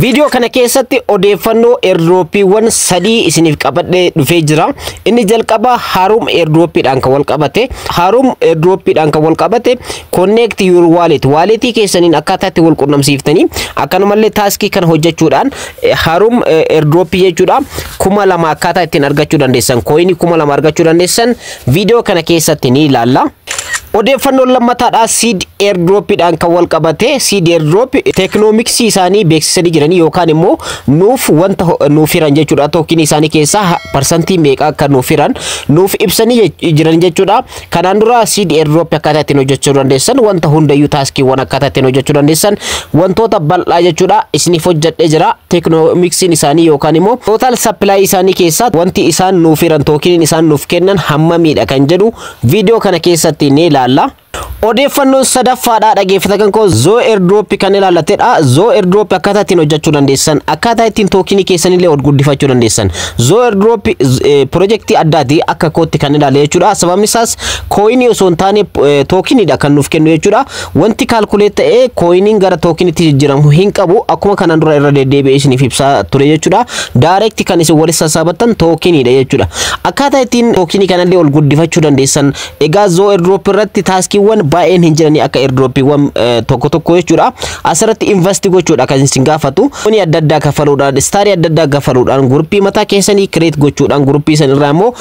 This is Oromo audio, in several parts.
Viidiyoo kana keessatti odeeffannoo airdroppiiwwan sadii isiniif qabadhee dhufee jira. Inni jalqaba Haarum airdroppiidhaan kan wal qabate. Haarum airdroppiidhaan kan wal qabate, connect your wallet, walletii keessaniin akkaataa itti wal qunnamsiiftanii, akkanumallee taskii kana hojjechuudhaan Haarum airdroppii jechuudha 2000 akkaataa ittiin argachuu dandeessan, coinii 2000 argachuu dandeessan viidiyoo kana keessatti ni ilaalla. Odeeffannoon lammataadha Seed airdroppiidhaan kan wal qabate. Seed airdrop tokenomicsii isaanii beeksisanii jiranii yookaan immoo nuuf wanta nuuf hiran jechuudha. Tokenii isaanii keessaa parsantii meeqa akka nuuf hiran nuuf ibsanii jiran jechuudha. Kanaan dura Seed airdrop akkaataa ittiin hojjechuu dandeessan, wanta hundayyuu, taskiiwwan akkaataa ittiin hojjechuu dandeessan, wantoota bal'aa jechuudha isiniif hojjedhee jira. Tokenomicsiin isaanii yookaan immoo total supply isaanii keessaa wanti isaan nuuf hiran, tokeniin isaan nuuf kennan hammamiidha kan jedhu viidiyoo kana keessatti ni ilaalla. Odeeffannoon sadaffaadha, dhaggeeffata kan koo, Zoo airdrop kan ilaallatedha. Zoo airdrop akkaataa ittiin hojjechuu dandeessan, akkaataa ittiin tokenii keessanillee ol guddifachuu dandeessan. Zoo airdrop pirojektii addaati akka kootti kan ilaale jechuudha. Sababni isaas coinii osoo hin taane tokeniidha kan nuuf kennu jechuudha. Wanti calculate ta'ee coiniin gara tokeniitti jijjiiramu hin qabu, akkuma kanaan dura irra deddeebi'ee isiniif ibsaa ture jechuudha. Direct kan isin walitti sassaabattan tokeniidha jechuudha. Akkaataa ittiin tokenii kanallee ol guddifachuu dandeessan, egaa Zoo airdrop irratti taskiiwwan baay'een hin jiranii akka airdroppiiwwan tokko tokko jechuudha. Asirratti invest gochuudha kan isin gaafatu. Kuni adda addaa kaffaluudhaan, starii adda addaa kaffaluudhaan, groupii mataa keessanii create gochuudhaan, groupii san irraa immoo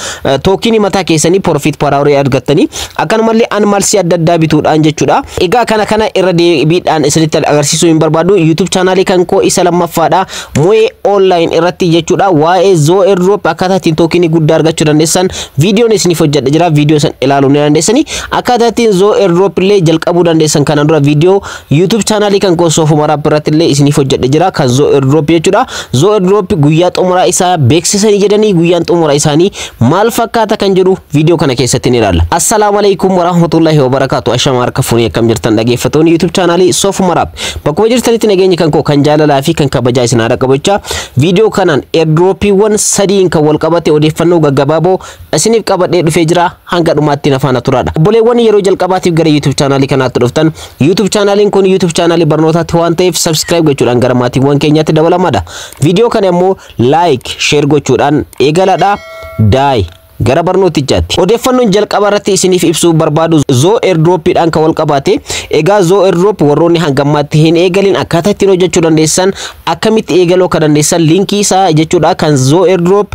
tokenii mataa keessanii profit per hour argattanii, akkanumallee animalsii adda addaa bituudhaan jechuudha. Egaa kana irra deebiidhaan isinitti agarsiisuu hin barbaadu. YouTube channelii kan koo isa lammaffaadha. Mo'ee online irratti jechuudha. Waa'ee Zoo airdrop akkaataa ittiin tokenii guddaa argachuu dandeessan viidiyoon isiniif hojjedhe jira. Viidiyoo san ilaaluu ni dandeessanii. Akkaataa ittiin Zoo airdrop illee jalqabuu dandeessan kana dura viidiyoo YouTube channelii kan koo Soofuma Raap irratti illee isiniif hojjedhe jira kan Zoo airdrop jechuudha. Zoo airdrop guyyaa xumuraa isaa beeksisanii jedhanii, guyyaan xumuraa isaanii maal fakkaata kan jedhu viidiyoo kana keessatti ni ilaalla. Assalaamu alaikum warahmatullahi wabarakaatu. Ashama harka fuunee, akkam jirtan dhaggeeffattoonni YouTube channelii Soofuma Raap? Bakkuma jirtanitti nageenyi kan koo kan jaalalaa fi kan kabajaa isin haadha qabachaa, viidiyoo kanaan airdroppiiwwan sadiin kan wal qabate odeeffannoo gaggabaaboo isiniif qabadhee dhufee jira, hanga dhumaatti na faana turaadha. Obboleewwan yeroo jalqabaatiif gara YouTube channelii kanaatti dhuftan, YouTube channeliin kun YouTube channelii barnootaatti waan ta'eef subscribe gochuudhaan gara maatiiwwan keenyaatti dabalamaadha. Viidiyoo kana immoo like, share gochuudhaan eegaladha. Daay gara barnootichaatti. Odeeffannoon jalqaba irratti isiniif ibsuu barbaadu Zoo airdroppiidhaan kan wal qabate. Egaa Zoo airdrop warroonni hangammaatti hin eegalin akkaataa ittiin hojjechuu dandeessan, akkamitti eegaluu akka dandeessan, linkii isaa jechuudha kan Zoo airdrop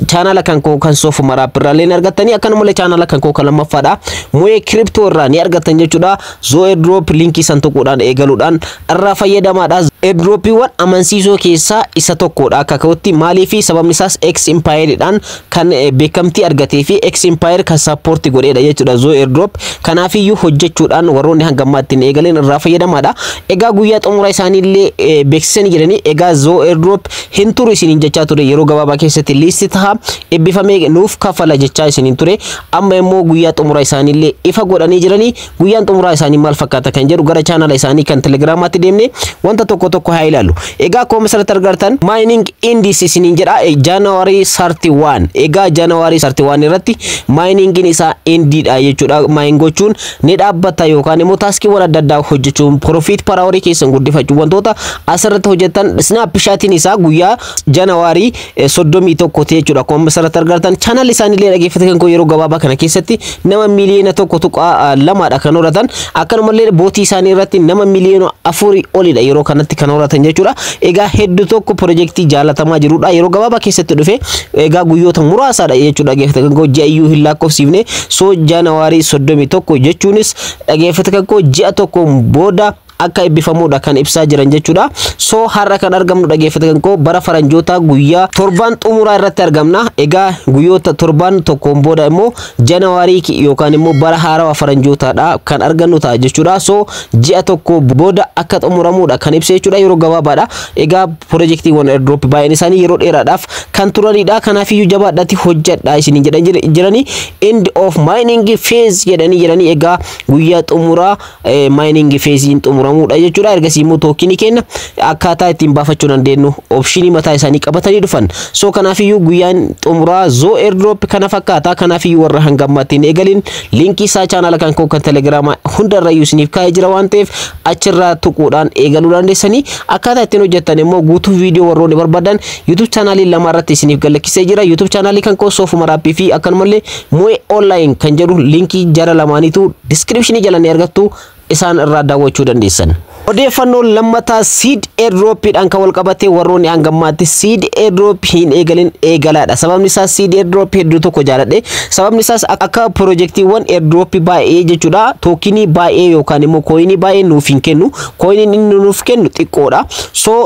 channela kan koo kan Soofuma Raap irraa illee ni argattanii, akkanumallee channela kan koo kan lammaffaadha. Mo'ee Crypto irraa ni argattan jechuudha. Zoo airdrop linkii san tuquudhaan eegaluudhaan irraa fayyadamaadha. Airdroppiiwwan amansiisoo keessaa isa tokkodha akka ka'utti. Maalii fi sababni isaas X Empireedhaan kan beekamtii argatee fi X Empire kan support godheedha jechuudha Zoo airdrop. Kanaafiyyuu hojjechuudhaan warroonni hangammaatti hin eegaleen irraa fayyadamaadha. Egaa guyyaa xumura isaanii illee beeksisanii jiranii. Egaa Zoo airdrop hin turu isiniin jechaa ture, yeroo gabaabaa keessatti list taha, eebbifamee nuuf kafala jechaa isiniin ture. Amma immoo guyyaa xumura isaanii illee ifa godhanii jiranii. Guyyaan xumuraa isaanii maal fakkaata kan jedhu gara channela isaanii kan Telegramaatti deemne wanta tokko tokko haa ilaallu. Egaa akkuma asirratti argartan mining ends isiniin jedha January 31. Egaa January 31 irratti miningiin isaa endiidha jechuudha. Mine gochuun ni dhaabbata yookaan immoo taskiiwwan adda addaa hojjechuun, profit per hour keessan guddifachuu, wantoota asirratti hojjetan snapshotiin isaa guyyaa January 31 jechuudha. Akkuma asirratti argartan channel isaaniillee, dhaggeeffatan kan yeroo gabaabaa kana keessatti nama miliyoona 1.2dha kan horatan. Akkanumallee botii isaanii irratti nama miliyoona 4 olidha yeroo kanatti kan horatan jechuudha. Egaa hedduu tokko pirojektii jaalatamaa jirudha. Yeroo gabaabaa keessatti dhufe, egaa guyyoota muraasaadha jechuudha, dhaggeeffatan kan ji'a iyyuu hin lakkoofsiifne. So January 31 jechuunis, dhaggeeffatan kan, ji'a tokko booda akka eebbifamuudha kan ibsaa jiran jechuudha. So har'a kan argamnu, dhaggeeffatan koo, bara faranjoota guyyaa torban xumuraa irratti argamna. Egaa guyyoota torban tokkoon booda immoo January yookaan immoo bara haarawaa faranjootaadha kan argannu ta'a jechuudha. So ji'a tokko booda akka xumuramuudha kan ibsa jechuudha, yeroo gabaabaadha. Egaa pirojektiiwwan airdrop baay'een isaanii yeroo dheeraadhaaf kan turanidha. Kanaafiyyuu jabaadhaatti hojjedha isiniin jedhan jiranii, end of mining phase jedhanii jiranii. Egaa guyyaa xumuraa mining phase xumura xumuramuudha jechuudha. Ergasii immoo tokenii keenya akkaataa ittiin baafachuu dandeenyu optionii mataa isaanii qabatanii dhufan. So kanaafiyyuu guyyaan xumuraa Zoo airdrop kana fakkaata. Kanaafiyyuu warra hanga ammaatti hin eegalin, linkii isaa chaanala kan koo kan Telegiraamaa hundarrayyuu isiniif kaa'ee jira waan ta'eef, achirraa tuquudhaan eegaluu dandeessanii. Akkaataa ittiin hojjettan immoo guutuu viidiyoo warroonni barbaadan YouTube chaanaalii lama irratti isiniif gallakkisee jira. YouTube chaanaalii kan koo Soofuma Raappii fi akkanumallee Mu'ee Online kan jedhu, linkii jara lamaaniitu descriptionii jala ni argattu, isaan irraa daawwachuu dandeessan. Odeeffannoo lammataa Seed airdropiidhaan kan wal qabate, warroonni hanga ammaatti Seed airdrop hin eegalin eegalaadha. Sababni isaas Seed airdrop hedduu tokko jaaladhe. Sababni isaas akka piroojeektiiwwan airdrop baay'ee jechuudha. Tokenii baay'ee yookaan immoo coinii baay'ee nuuf hin kennu. Coiniin inni nuuf kennu xiqqoodha. So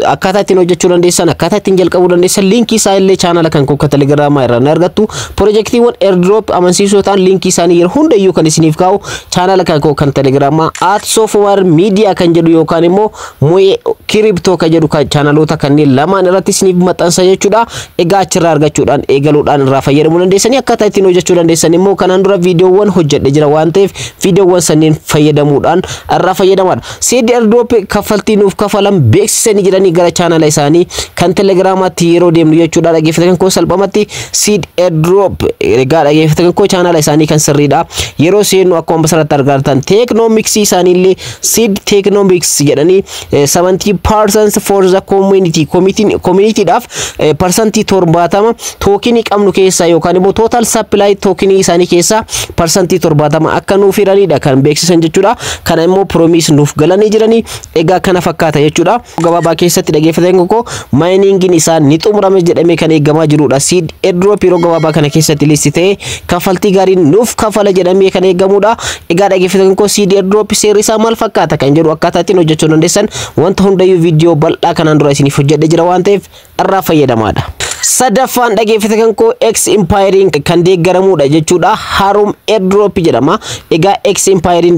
akkaataa ittiin hojjechuu dandeessan, akkaataa ittiin jalqabuu dandeessan, linkii isaa illee chaanala kan koo Telegiraamaa irraa ni argattu. Piroojeektiiwwan airdrop amansiisoo ta'an linkii isaanii yeroo hundayyuu kan isiniif kaa'u chaanala kan koo kan Telegiraamaa @SofumarMedia kan jedhu yookaan immoo Mu'ee Crypto kan jedhu chaanaloota kanneen lamaan irratti isiniif maxxansa jechuudha. Egaa achirraa argachuudhaan eegaluudhaan irraa fayyadamuu dandeessanii. Akkaataa ittiin hojjechuu dandeessan immoo kanaan dura viidiyoowwan hojjedhe jira waan ta'eef, viidiyoowwan sanneen fayyadamuudhaan irraa fayyadamaadha. Seed airdrop kaffaltii nuuf kafalan beeksisanii jiranii. Gara chaanala isaanii kan Telegiraamaatti yeroo deemnu jechuudha, dhaggeeffatan koo, salphumatti Seed airdrop, egaa dhaggeeffatan koo, chaanala isaanii kan sirriidha. Yeroo seennu akkuma asirratti argartan tokenomicsii isaaniillee Seed tokenomics jedhanii 70% for the community, communityidhaaf 70% tokenii qabnu keessaa yookaan immoo total supply tokenii isaanii keessaa 70% akka nuuf hiranidha kan beeksisan jechuudha. Kana immoo promise nuuf galanii jiranii. Egaa kana fakkaata jechuudha. Gabaabaa keessatti, dhaggeeffatan koo, miningiin isaa ni xumurame jedhamee kan eegamaa jirudha. Seed airdrop yeroo gabaabaa kana keessatti list ta'ee kaffaltii gaariin nuuf kafala jedhamee kan eegamudha. Egaa dhaggeeffatan koo, Seed airdrop seerri isaa maal fakkaata kan jedhu, akkaataa ittiin hojjechuu dandeessan, wanta hundayyuu viidiyoo bal'aa kanaan dura isiniif hojjedhe jira waan ta'eef irraa fayyadamaadha. Sadaffaan, dhaggeeffatan koo, X Empire kan deeggaramudha jechuudha. Harum airdrop jedhama. Egaa X Empire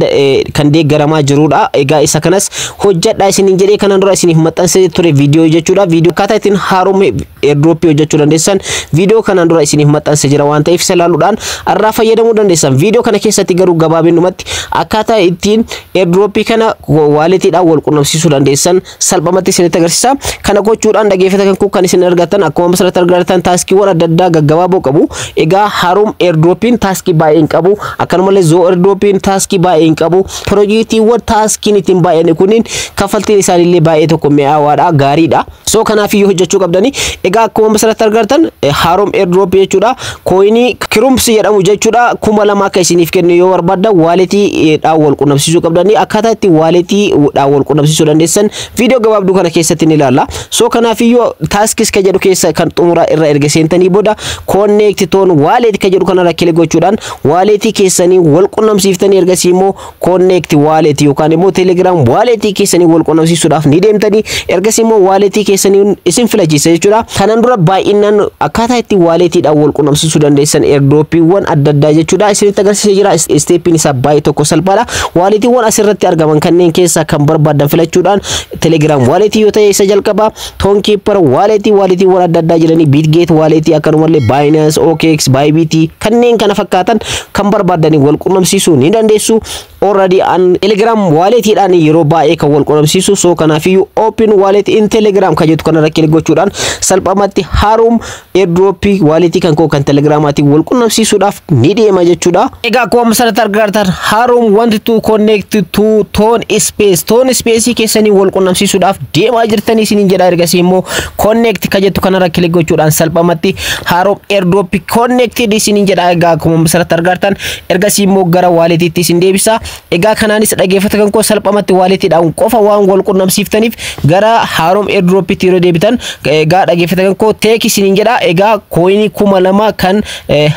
kan deeggaramaa jirudha. Egaa isa kanas hojjedha isiniin jedhee kanaan dura isiniif maxxansee ture viidiyoo jechuudha. Viidiyoo akkaataa ittiin Harum airdrop hojjechuu dandeessan viidiyoo kanaan dura isiniif maxxansee jira waan ta'eef, isa ilaaluudhaan irraa fayyadamuu dandeessan. Viidiyoo kana keessatti garuu gabaabinumatti akkaataa ittiin airdrop kana walletiidhaan wal qunnamsiisuu dandeessan salphumatti isinitti agarsiisa. Kana gochuudhaan, dhaggeeffatan koo, kan isin argattan akkuma asirratti argattan taskiiwwan adda addaa gaggabaaboo qabu. Egaa Harum airdropiin taskii baay'ee hin qabu. Akkanumallee Zoo airdropiin taskii baay'ee hin qabu. Piroojeektiiwwan taskiin ittiin baay'anne kunniin kaffaltiin isaaniillee baay'ee tokko mi'aawaadha, gaariidha. So kanaafiyyuu hojjechuu qabdanii. Egaa akkuma asirratti argattan Harum airdrop jechuudha. Coinii Crumbs jedhamu jechuudha. 2000 akka isiniif kennu yoo barbaaddan walletiidhaan wal qunnamsiisuu qabdanii. Akkaataa itti walletiidhaan wal qunnamsiisuu dandeessan viidiyoo gabaabduu kana keessatti ni ilaalla. So kanaafiyyuu tasks ka jedhu keessa kan xumuraa irra erga seentanii booda connect TON wallet ka jedhu kanarra click gochuudhaan walletii keessanii wal qunnamsiiftanii, ergasii immoo connect wallet yookaan immoo Telegram walletii keessanii wal qunnamsiisuudhaaf ni deemtanii, ergasii immoo walletii keessanii isin filachiisa jechuudha. Kanaan dura baay'inaan akkaataa itti walletiidhaan wal qunnamsiisuu dandeessan airdropiiwwan adda addaa jechuudha isinitti agarsiisee jira. Steppiin isaa baay'ee tokko salphaadha. Walletiiwwan asirratti argaman kanneen keessaa kan barbaadan filachuudhaan, Telegram walletii yoo ta'e isa jalqaba, Tonkeeper walletii, walletiiwwan adda addaa jiranii, Bitget walletii, akkanumallee Binance, OKX, Bybit kanneen kana fakkaatan kan barbaadanii wal qunnamsiisuu ni dandeessu. Already an Telegram walletiidhaan yeroo baay'ee kan wal qunnamsiisu. So kanaafiyyuu open wallet in Telegram kan jettu kanarra click gochuudhaan salphumatti Harum airdropii walletii kan koo kan Telegramaatiin wal qunnamsiisuudhaaf ni deema jechuudha. Egaa akkuma asirratti argartan Harum want to connect to TON Space, TON Space keessanii wal qunnamsiisuudhaaf deemaa jirtanii isiniin jedha. Ergasii immoo connect kan jettu kanarra click gochuudhaan salphumatti Harum airdrop connected isiniin jedha. Egaa akkuma asirratti argartan ergasii immoo gara walletiitti isin deebisa. Egaa kanaanis, dhaggeeffata kan koo, salphumatti walletiidhaan qofa waan wal qunnamsiiftaniif gara Harum airdropitti yeroo deebitan, egaa dhaggeeffata kan koo, take isiniin jedha. Egaa coinii 2000 kan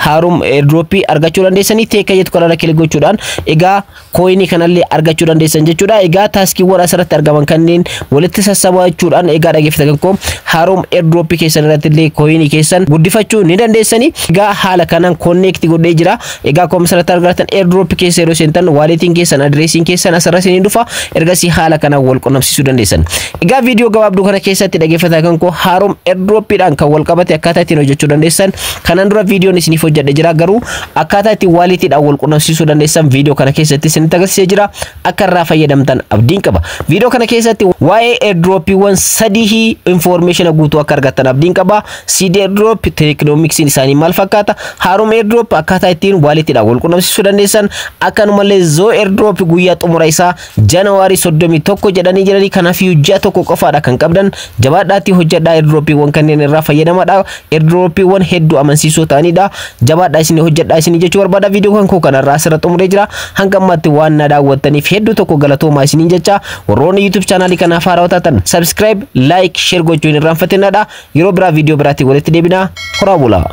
Harum airdropii argachuu dandeessanii take jettu kanarra click gochuudhaan egaa coinii kanallee argachuu dandeessan jechuudha. Egaa taskiiwwan asirratti argaman kanneen walitti sassaabachuudhaan, egaa dhaggeeffata kan koo, Haaroom airdrop keessan irratti illee coinii keessan guddifachuu ni dandeessani. Egaa haala kanaan connect godhee jira. Egaa akkuma asirratti argattan, airdrop keessa yeroo seentan walletiin keessan, addressiin keessan asirra isinii dhufa. Ergasii haala kanaan wal qunnamsiisuu dandeessan. Egaa viidiyoo gabaabduu kana keessatti, dhaggeeffataa kan koo, Haaroom airdropiidhaan kan wal qabate akkaataa ittiin hojjechuu dandeessan kanaan dura viidiyoon isiniif hojjedhe jira. Garuu akkaataa ittiin walletiidhaan wal qunnamsiisuu dandeessan viidiyoo kana keessatti isinitti agarsiisee jira. Akka irraa fayyadamtan abdiin qaba. Viidiyoo kana keessatti waa'ee airdropiiwwan sadii information guutuu akka argattan abdiin qaba. CD airdrop tokenomicsiin isaanii maal fakkaata? Haaroom airdrop akkaataa ittiin walletiidhaan wal qunnamsiisuu dandeessan, akkanumallee Zoo airdrop guyyaa xumura isaa January 31 jedhanii jiranii. Kanaafiyyuu ji'a 1 qofaadha kan qabdan. Jabaadhaatti hojjedhaa, airdropiiwwan kanneen irraa fayyadamadha. Airdropiiwwan hedduu amansiisoo ta'anidha. Jabaadhaa isin hojjedhaa isin jechuu barbaada. Viidiyoo kan koo kanarraa asirra xumuree jira. Hanga ammaatti waan na daawwattaniif hedduu tokko galatoomaa isiniin jecha. Warroonni YouTube channelii kanaaf haarawaa taatan subscribe, like, share gochuun irraanfatinadha. Yeroo biraa viidiyoo biraatiin walitti deebina. Horaa bulaa.